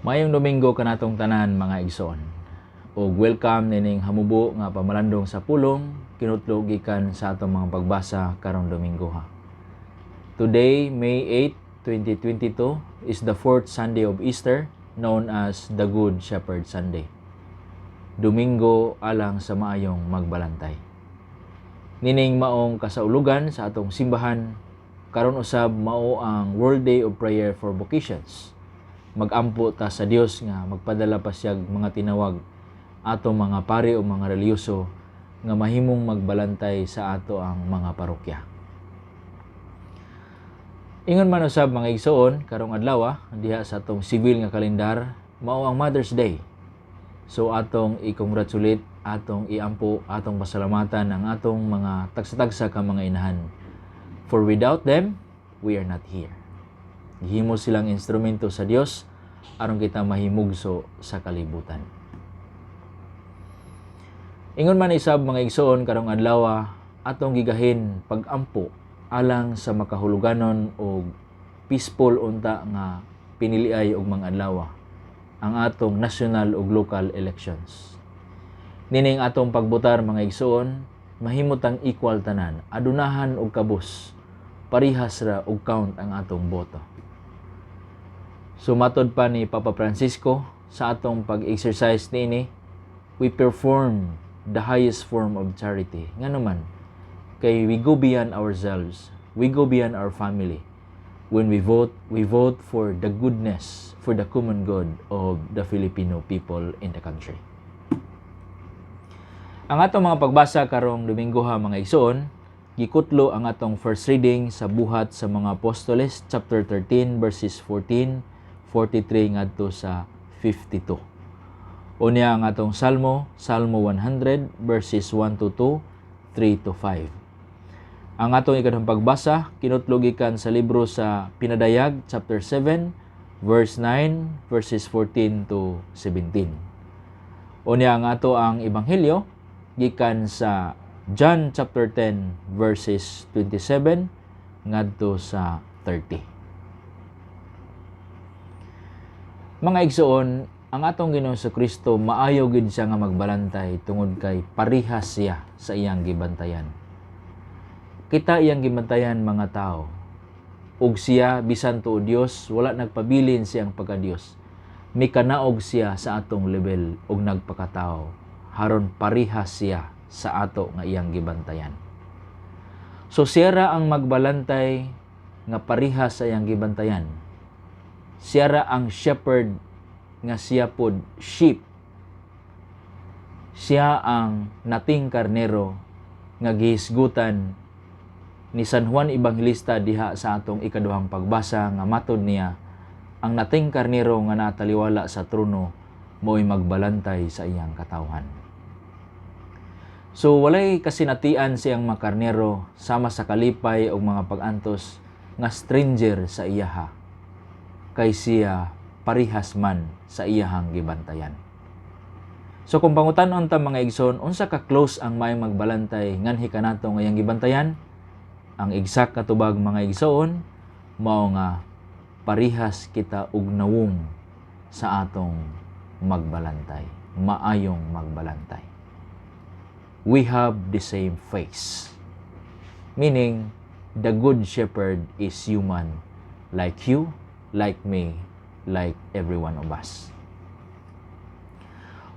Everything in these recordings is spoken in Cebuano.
Maayong Domingo kanatong tanan, mga igsoon. Ug welcome nining hamubo nga pamalandong sa pulong kinutlo gikan sa atong mga pagbasa karong Domingo ha. Today, May 8, 2022, is the fourth Sunday of Easter, known as the Good Shepherd Sunday. Domingo alang sa maayong magbalantay. Nining maong kasaulugan sa atong simbahan, karon usab mao ang World Day of Prayer for Vocations. Magampo ta sa Dios nga magpadala pa siyag mga tinawag atong mga pari o mga relihiyoso nga mahimong magbalantay sa ato ang mga parokya. Ingon man usab, mga igsoon, karong adlaw diha sa atong civil nga kalendar mao ang Mother's Day. So atong i-congratulate, atong iampo, atong pasalamatan ang atong mga tagsa-tagsa ka mga inahan. For without them, we are not here. Gihimo silang instrumento sa Dios aron kita mahimugso sa kalibutan. Ingon man isab, mga igsoon, karong adlaw atong gigahin pagampo alang sa makahuluganon og peaceful unta nga piniliay og mga adlaw ang atong national ug local elections. Nining atong pagbotar, mga igsoon, mahimo tang equal tanan, adunahan og kabus, parihas ra og count ang atong boto. Sumatod pa ni Papa Francisco, sa atong pag-exercise niini, we perform the highest form of charity. Ngano man, kay we go beyond ourselves, we go beyond our family. When we vote for the goodness, for the common good of the Filipino people in the country. Ang atong mga pagbasa karong Domingo ha, mga igsoon, gikutlo ang atong first reading sa Buhat sa mga Apostoles chapter 13 verses 14, 43 ngadto sa 52. Unya ang atong Salmo, Salmo 100 verses 1 to 2, 3 to 5. Ang atong ikaduhang pagbasa kinutlo gikan sa libro sa Pinadayag chapter 7 verse 9 verses 14 to 17. Unya ang ato ang ebanghelyo gikan sa John chapter 10 verses 27 ngadto sa 30. Mga igsoon, ang atong Ginoong Kristo maayo gid siya nga magbalantay tungod kay parihas siya sa iyang gibantayan. Kita iyang gibantayan mga tao. Ug siya, bisan tuo Dios, wala nagpabilin siyang pagka-Dios. Mikanaog siya sa atong level ug nagpakatao haron parihas siya sa ato nga iyang gibantayan. So siya ra ang magbalantay nga parihas sa iyang gibantayan. Siya ra ang shepherd nga siya pod sheep. Siya ang nating karnero nga gihisgutan ni San Juan Evangelista diha sa atong ikaduhang pagbasa nga matod niya ang nating karnero nga nataliwala sa trono mo'y magbalantay sa iyang katawhan. So walay kasinatian siyang mga karnero sama sa kalipay o mga pag-antos nga stranger sa iyaha kay siya parihas man sa iyahang gibantayan. So kung pangutan-on ta, mga igsoon, unsa ka close ang maayong magbalantay nganhi kanato nga iyang gibantayan? Ang exact nga tubag, mga igsoon, mao nga parihas kita og nawong sa atong magbalantay, maayong magbalantay. We have the same face. Meaning, the Good Shepherd is human like you, like me, like every one of us.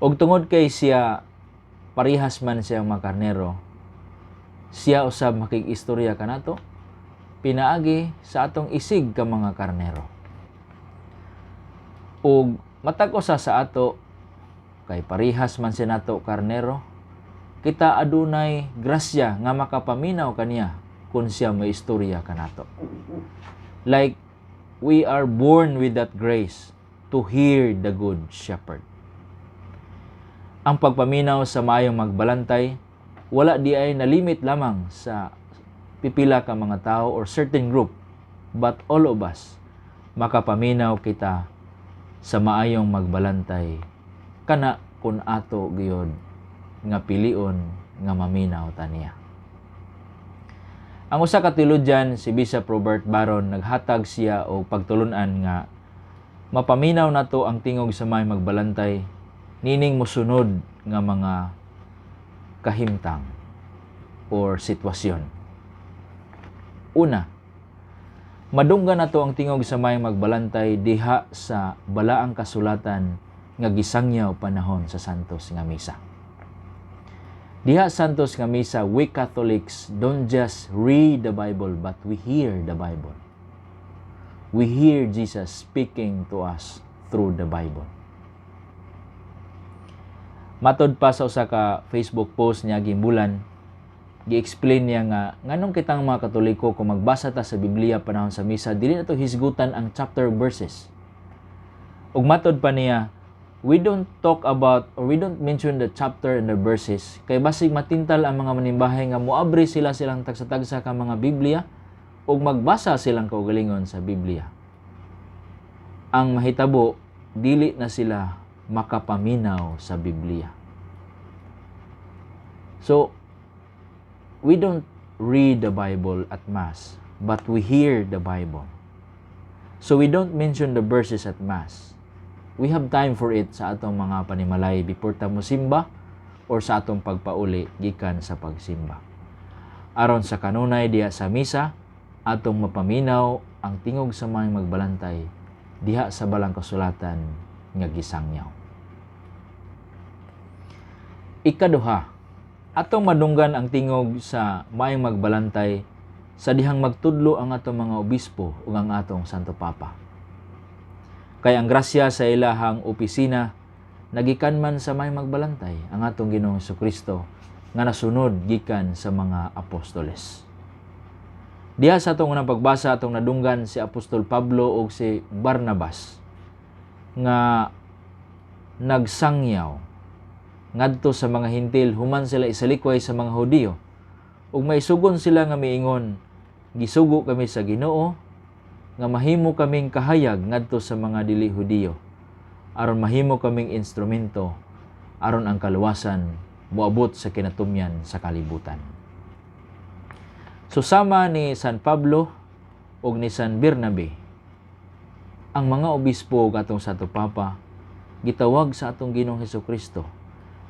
Og tungod kay siya parihas man siyang mga karnero, siya usab makig-istorya kanato pinaagi sa atong isig ka mga karnero. Ug matag usa sa ato, kay parihas man siya nato karnero, kita adunay grasya nga makapaminaw kaniya kung siya may istorya kanato. Like we are born with that grace to hear the Good Shepherd. Ang pagpaminaw sa maayong magbalantay, wala di ay nalimit lamang sa pipila ka mga tao or certain group, but all of us makapaminaw kita sa maayong magbalantay kana kung ato gyud nga pilion nga maminaw ta niya. Ang usa ka theologian, si Bishop Robert Barron, naghatag siya og pagtulunan nga Mapaminaw nato ang tingog sa maayong magbalantay nining mosunod nga mga kahimtang or sitwasyon. Una, madunggan nato ang tingog sa maayong magbalantay diha sa balaang kasulatan nga gisangyaw panahon sa Santos nga Misa. Diha Santos nga Misa, we Catholics don't just read the Bible, but we hear the Bible. We hear Jesus speaking to us through the Bible. Matod pa sa usa ka Facebook post niya bulan, gi-explain niya nga nganong kitang mga Katoliko, kung magbasa ta sa Biblia panahon sa misa, dili nato hisgutan ang chapter verses. Ug matod pa niya, we don't talk about or we don't mention the chapter and the verses kay basig matintal ang mga manimbahay nga moabri sila silang tagsa-tagsa ka mga Biblia ug magbasa silang kaugalingon sa Biblia. Ang mahitabo, dili na sila makapaminaw sa Biblia. So, we don't read the Bible at Mass, but we hear the Bible. So we don't mention the verses at Mass. We have time for it sa atong mga panimalay before ta mosimba or sa atong pagpauli gikan sa pagsimba. Aron sa kanunay diha sa misa, atong mapaminaw ang tingog sa maayong magbalantay diha sa balang kasulatan nga gisangyaw. Ikaduha, atong madunggan ang tingog sa maayong magbalantay sa dihang magtudlo ang atong mga obispo ug ang atong Santo Papa. Kay ang grasya sa ilahang opisina nagikan man sa maayong magbalantay, ang atong Ginoong Kristo nga nasunod gikan sa mga apostoles. Diha sa atong unang pagbasa, atong nadunggan si Apostol Pablo ug si Barnabas nga nagsangyaw ngadto sa mga Hentil human sila isalikway sa mga Hudiyo, ug maisugon sila nga miingon, "Gisugo kami sa Ginoo nga mahimo kaming kahayag ngadto sa mga dili Hudiyo aron mahimo kaming instrumento aron ang kaluwasan moabot sa kinatumyan sa kalibutan." So sama ni San Pablo ug ni San Bernabe, ang mga obispo ug atong Santo Papa gitawag sa atong Ginoong Hesukristo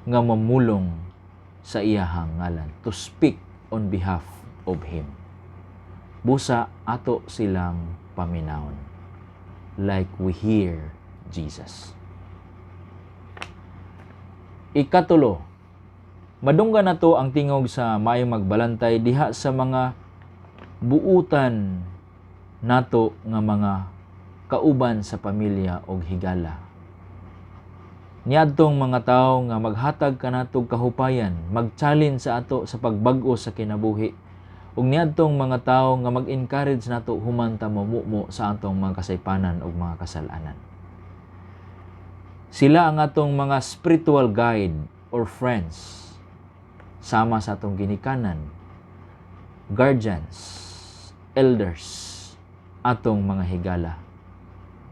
nga mamulong sa iyahang ngalan, to speak on behalf of Him. Busa ato silang paminawon like we hear Jesus. Ikatulo, madunggan nato ang tingog sa maayong magbalantay diha sa mga buutan nato nga mga kauban sa pamilya og higala. Niadtong mga tawo nga maghatag kanatog kahupayan, mag-challenge sa ato sa pagbag-o sa kinabuhi, ug niadtong mga tawo nga mag-encourage nato human ta mamumo sa atong mga kasaypanan ug mga kasalanan. Sila ang atong mga spiritual guide or friends sama sa atong ginikanan, guardians, elders, atong mga higala.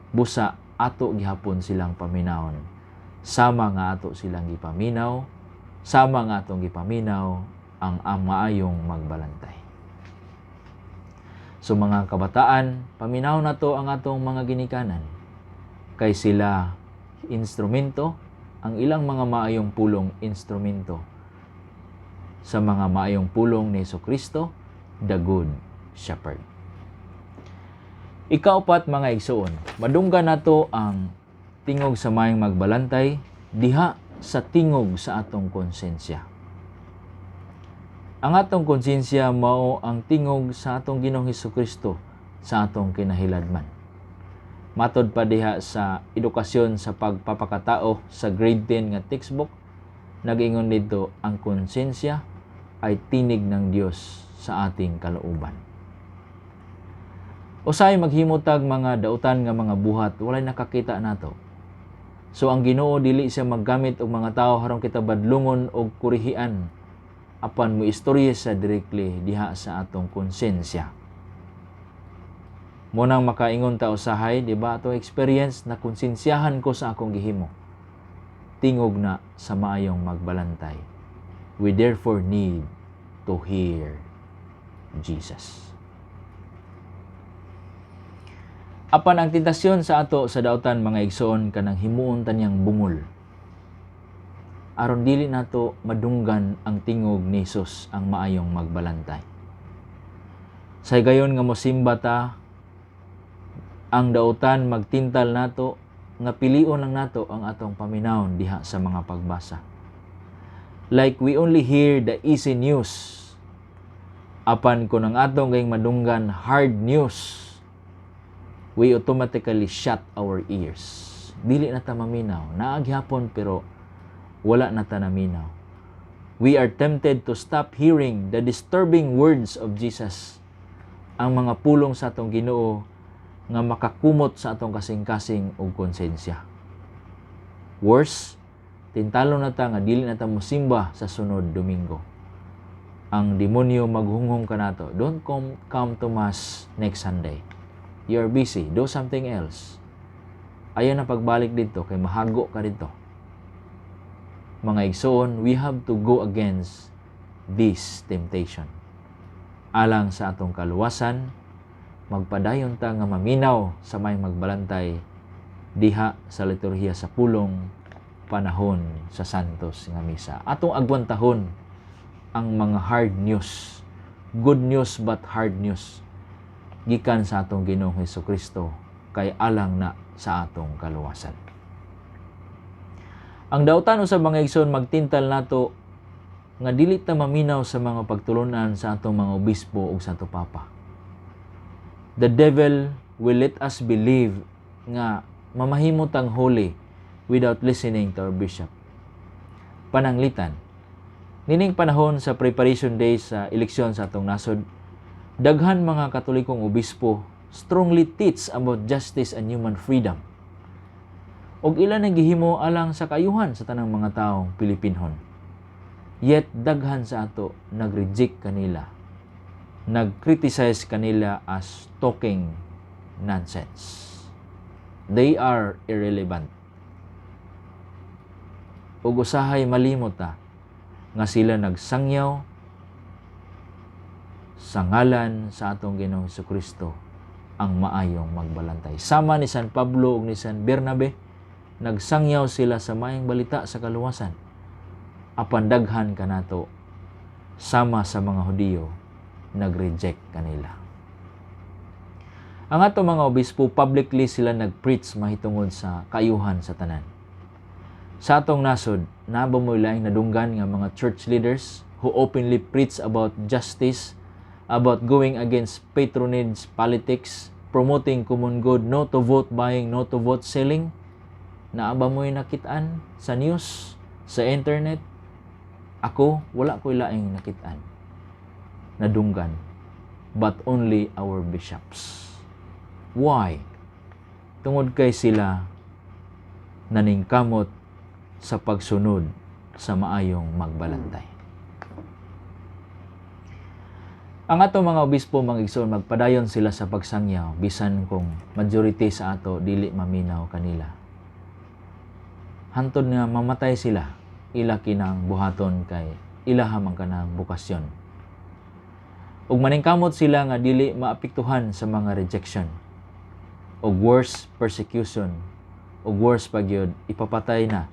Busa ato gihapon silang paminawon. Sama nga ato silang gipaminaw, sama nga atong gipaminaw ang maayong magbalantay. So mga kabataan, paminaw nato ang atong mga ginikanan kay sila instrumento, ang ilang mga maayong pulong instrumento sa mga maayong pulong ni Kristo, the Good Shepherd. Ikaupat, mga igsuon, madunggan nato ang tingog sa maayong magbalantay diha sa tingog sa atong konsensya. Ang atong konsensya mao ang tingog sa atong Ginoong Kristo sa atong kinahiladman. Matod pa diha sa edukasyon sa pagpapakatao sa grade 10 nga textbook, nag-ingon dito, ang konsensya ay tinig ng Dios sa ating kalooban. Usahay maghimo tag mga dautan nga mga buhat, walay nakakita nato. So ang Ginoo, dili siya maggamit og mga tao aron kita badlungon og kurihian, apan mo istorya sa directly diha sa atong konsensya. Mao nang makaingon ta usahay, di ba, atong experience na konsensyahan ko sa akong gihimo. Tingog na sa maayong magbalantay. We therefore need to hear Jesus. Apan ang tentasyon sa ato sa dautan, mga igsoon, kanang himuon ta niyang bungol aron dili nato madunggan ang tingog ni Jesus, ang maayong magbalantay. Sa higayon nga mosimba ta, ang dautan magtintal nato nga pilion lang nato ang atong paminawon diha sa mga pagbasa. Like we only hear the easy news. Apan kung ang atong gayong madunggan hard news, we automatically shut our ears. Dili na ta maminaw. Naa gihapon, pero wala na ta naminaw. We are tempted to stop hearing the disturbing words of Jesus. Ang mga pulong sa atong Ginoo nga makakumot sa atong kasing-kasing ug konsensya. Worse, tintalo na ta nga dili na ta mosimba sa sunod Domingo. Ang demonyo maghunghong kanato, "Don't come to Mass next Sunday. You're busy. Do something else. Ayaw na pagbalik didto kay mahago ka didto." Mga igsoon, we have to go against this temptation. Alang sa atong kaluwasan, magpadayon ta nga maminaw sa maayong magbalantay diha sa liturhiya sa pulong panahon sa Santos nga Misa. Atong agwantahon ang mga hard news. Good news but hard news gikan sa atong Ginoong Hesus Kristo kay alang na sa atong kaluwasan. Ang dautan usab, mga igsoon, magtintal nato nga dili ta maminaw sa mga pagtulunan sa atong mga obispo ug Santo Papa. The devil will let us believe nga mamahimo tang holy without listening to our bishop. Pananglitan, nining panahon sa preparation days sa eleksyon sa atong nasod, daghan mga Katolikong obispo strongly teach about justice and human freedom. Og ila nang gihimo alang sa kaayuhan sa tanang mga taong Pilipinhon. Yet daghan sa ato nag-reject kanila. Nag-criticize kanila as talking nonsense. They are irrelevant. Ug usahay malimot ta nga sila nagsangyaw sa ngalan sa atong Ginoong Kristo, ang maayong magbalantay. Sama ni San Pablo ug ni San Bernabe, nagsangyaw sila sa maayong balita sa kaluwasan. Apan daghan kanato, sama sa mga Hudiyo, nag-reject kanila. Ang ato mga obispo, publicly sila nag-preach mahitungod sa kaayuhan sa tanan. Sa atong nasod, naa ba mo'y laing nadunggan nga mga church leaders who openly preach about justice, about going against patronage politics, promoting common good, no to vote buying, no to vote selling? Naa ba mo'y nakitaan sa news, sa internet? Ako, wala ko'y laing nakitaan, nadunggan. But only our bishops. Why? Tungod kay sila naningkamot sa pagsunod sa maayong magbalantay. Ang ato mga obispo, mga igsoon, magpadayon sila sa pagsangyaw bisan kung majority sa ato dili maminaw kanila. Hantod nga mamatay sila, ila kinang buhaton kay ilaha man kanang bokasyon. Ug maningkamot sila nga dili maapektuhan sa mga rejection ug worse, persecution, ug worse pa gyud, ipapatay na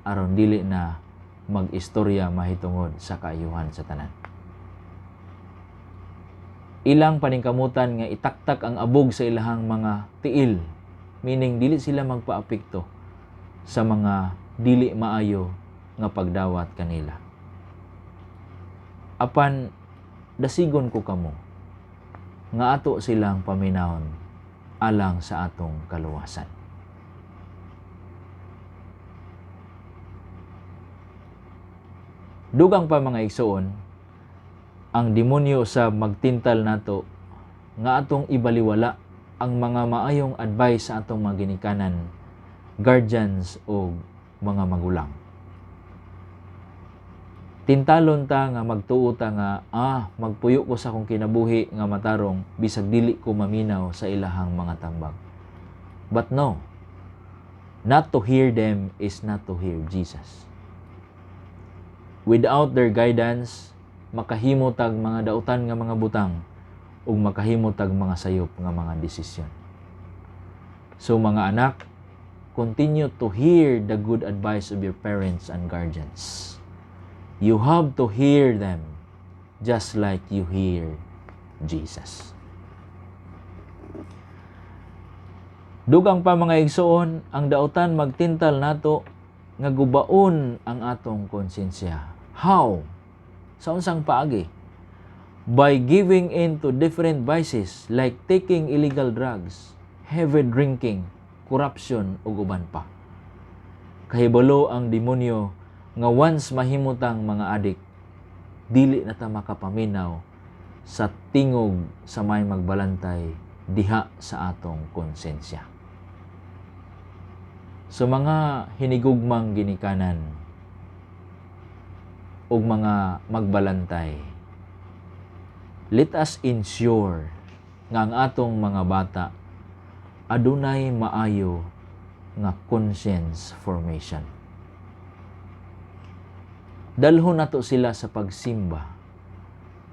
aron dili na mag-istorya mahitungod sa kaayuhan sa tanan. Ilang paningkamutan nga itaktak ang abog sa ilahang mga tiil, meaning dili sila magpaapekto sa mga dili maayo nga pagdawat kanila. Apan dasigon ko kamo nga ato silang paminawon alang sa atong kaluwasan. Dugang pa, mga igsoon, ang demonyo sa magtintal nato nga atong ibaliwala ang mga maayong advice sa atong mga ginikanan, guardians o mga magulang. Tintalon ta nga magtuo ta nga magpuyo ko sa akong kinabuhi nga matarong bisag dili ko maminaw sa ilahang mga tambag. But no, not to hear them is not to hear Jesus. Without their guidance, makahimo tag mga dautan nga mga butang ug makahimo tag mga sayop nga mga desisyon. So mga anak, continue to hear the good advice of your parents and guardians. You have to hear them just like you hear Jesus. Dugang pa, mga igsoon, ang dautan magtintal nato nga gubaon ang atong konsensya. How? Sa unsang paagi? By giving in to different vices like taking illegal drugs, heavy drinking, corruption ug uban pa. Kahibalo ang demonyo nga once mahimutang mga adik, dili na ta makapaminaw sa tingog sa may magbalantay diha sa atong konsensya. Sa mga hinigugmang ginikanan ug mga magbalantay, let us ensure nga ang atong mga bata adunay maayo nga conscience formation. Dalhon nato sila sa pagsimba.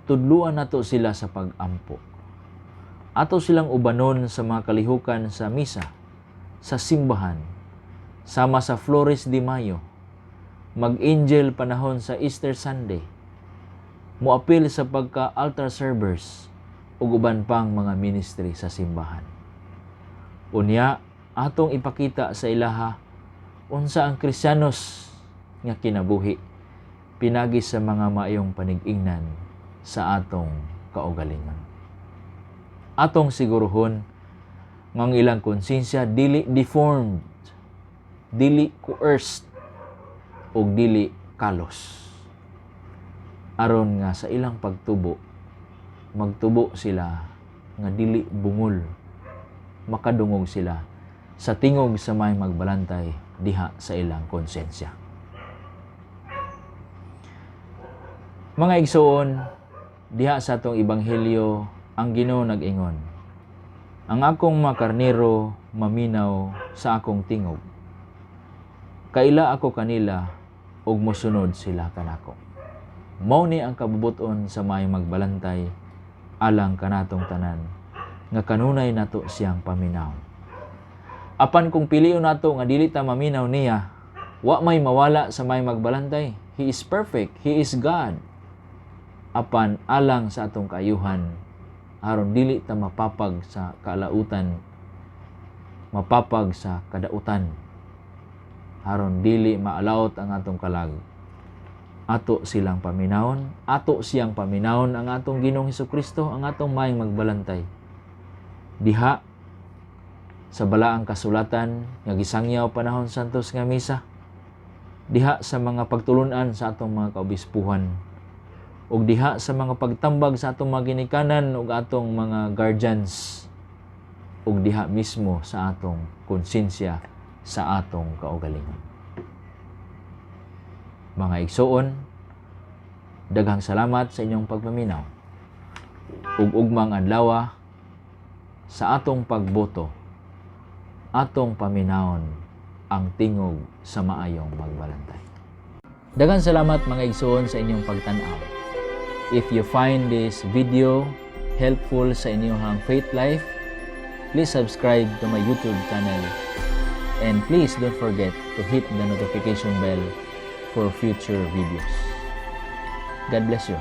Tudluan nato sila sa pag-ampo. Ato silang ubanon sa mga kalihukan sa misa, sa simbahan, sama sa Flores de Mayo, mag-angel panahon sa Easter Sunday, muapil sa pagka-altar servers ug uban pang mga ministry sa simbahan. Unya, atong ipakita sa ilaha unsa ang Kristiyanos nga kinabuhi pinagi sa mga maayong panig-ingnan sa atong kaugalingon. Atong siguruhon nga ang ilang konsensya dili deformed, dili coerced, ug dili callous. Aron nga sa ilang pagtubo, magtubo sila nga dili bungol, makadungog sila sa tingog sa may magbalantay diha sa ilang konsensya. Mga igsoon, diha sa atong ebanghelyo, ang Ginoo nag-ingon, "Ang akong mga karnero maminaw sa akong tingog. Kaila ako kanila ug mosunod sila kanako." Mao ni ang kabubuton sa may magbalantay alang kanatong tanan nga kanunay nato siyang paminaw. Apan kung pilion nato nga dili ta maminaw niya, wa may mawala sa may magbalantay. He is perfect, He is God. Apan alang sa atong kaayuhan, aron dili ta mapapag sa kalautan, mapapag sa kadautan, aron dili maalaot ang atong kalag, ato silang paminawon, ato siyang paminawon, ang atong Ginoong Hesukristo, ang atong maayong magbalantay. Diha sa balaang kasulatan nga gisangyaw panahon Santos nga misa, diha sa mga pagtulunan sa atong mga kaobispuhan, ug diha sa mga pagtambag sa atong mga ginikanan ug atong mga guardians, ug diha mismo sa atong konsensya sa atong kaugalingon. Mga igsoon, daghang salamat sa inyong pagpaminaw. Ug ugmang adlaw, sa atong pagboto, atong paminawon ang tingog sa maayong magbalantay. Daghang salamat, mga igsoon, sa inyong pagtan-aw. If you find this video helpful sa inyong faith life, please subscribe to my YouTube channel. And please don't forget to hit the notification bell for future videos. God bless you.